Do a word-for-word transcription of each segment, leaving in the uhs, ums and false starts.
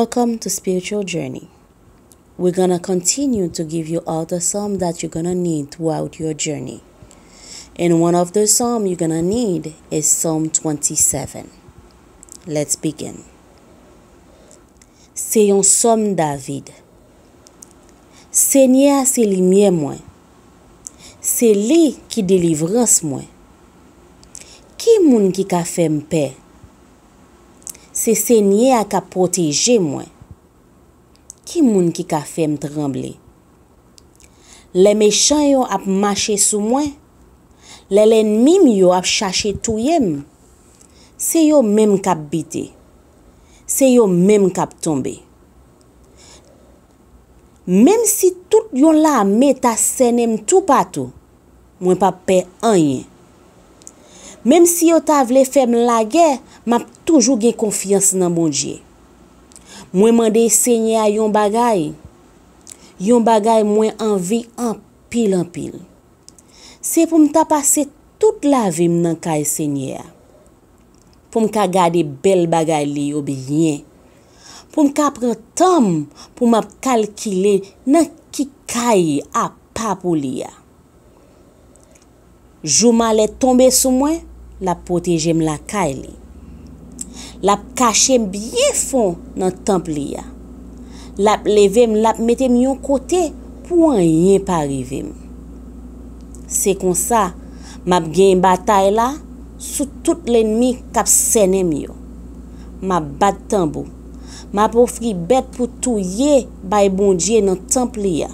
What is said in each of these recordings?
Welcome to Spiritual Journey. We're gonna continue to give you all the psalm that you're gonna need throughout your journey. And one of the psalm you're gonna need is Psalm twenty-seven. Let's begin. Se yon sòm David. Senyè a se limyè mwen. Se li ki delivrans mwen. Ki moun ki ka fè m pè? Se Senyè a k ap pwoteje mwen. Ki moun ki ka fè m tranble? Lè mechan yo ap mache sou mwen, lè lènmi m yo ap chache touye m, se yo menm k ap bite, se yo menm k ap tonbe. Menm si tout yon lame ta sènen m toupatou, mwen p ap pè anyen. Menm si yo ta vle fè m lagè, m ap toujou gen konfyans nan Bondye. Mwen mande Senyè a yon bagay, yon bagay mwen anvi anpil, anpil. Se pou m ta pase tout lavi m nan kay Senyè a, pou m ka gade bèl bagay li yo byen, pou m ka pran tan m pou m ap kalkile nan ki kay apa pou li a. Jou malè tonbe sou mwen, l ap pwoteje m lakay li. L ap kache m byen fon nan tanp li a. L ap leve m, l ap mete m yon kote pou anyen pa rive m. Se konsa, m ap genyen batay la sou tout lènmi k ap sènen m yo. M ap bat tanbou. M ap ofri bèt pou touye bay Bondye nan tanp li a.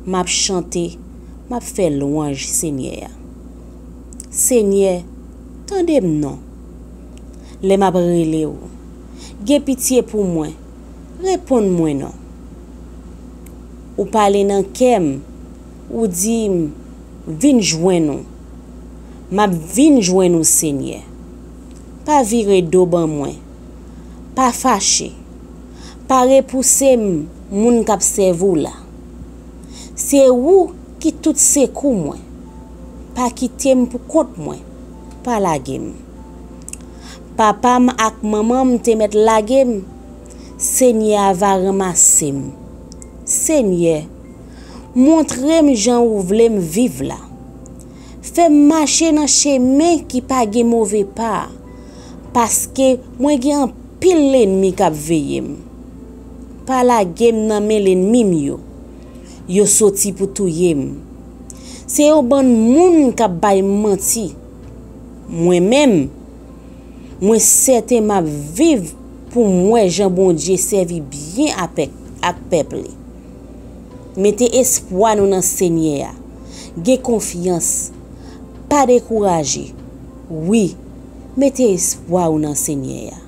M ap chante, m ap fè lwanj Senyè a. Senyè, tande m non. Lè m ap rele w, gen pitye pou mwen, reponn mwen non. Ou pale nan kè m, ou di m, vin jwenn ou. M ap vin jwenn ou, Senyè. Pa vire do ban mwen. Pa fache. Pa repouse m, moun k ap sèvi w la. Se ou ki tout sekou mwen. Pa kite m pou kont mwen. Pa lage m. Papa m ak manman m te mèt lage m. Senyè a va ranmase m. Senyè, montre m jan ou vle m viv la. Fè m mache nan chemen ki pa gen move pa, paske mwen gen anpil lènmi k ap veye m. Pa lage m nan men lènmi m yo. Yo soti pou touye m. Se yon bann moun k ap bay m manti. Mwen menm, mwen sèten m ap viv pou m wè jan Bondye sèvi byen apèk, ak pèp li. Mete espwa nou nan Senyè a. Gen konfyans. Pa dekouraje. Wi, mete espwa w nan Senyè a.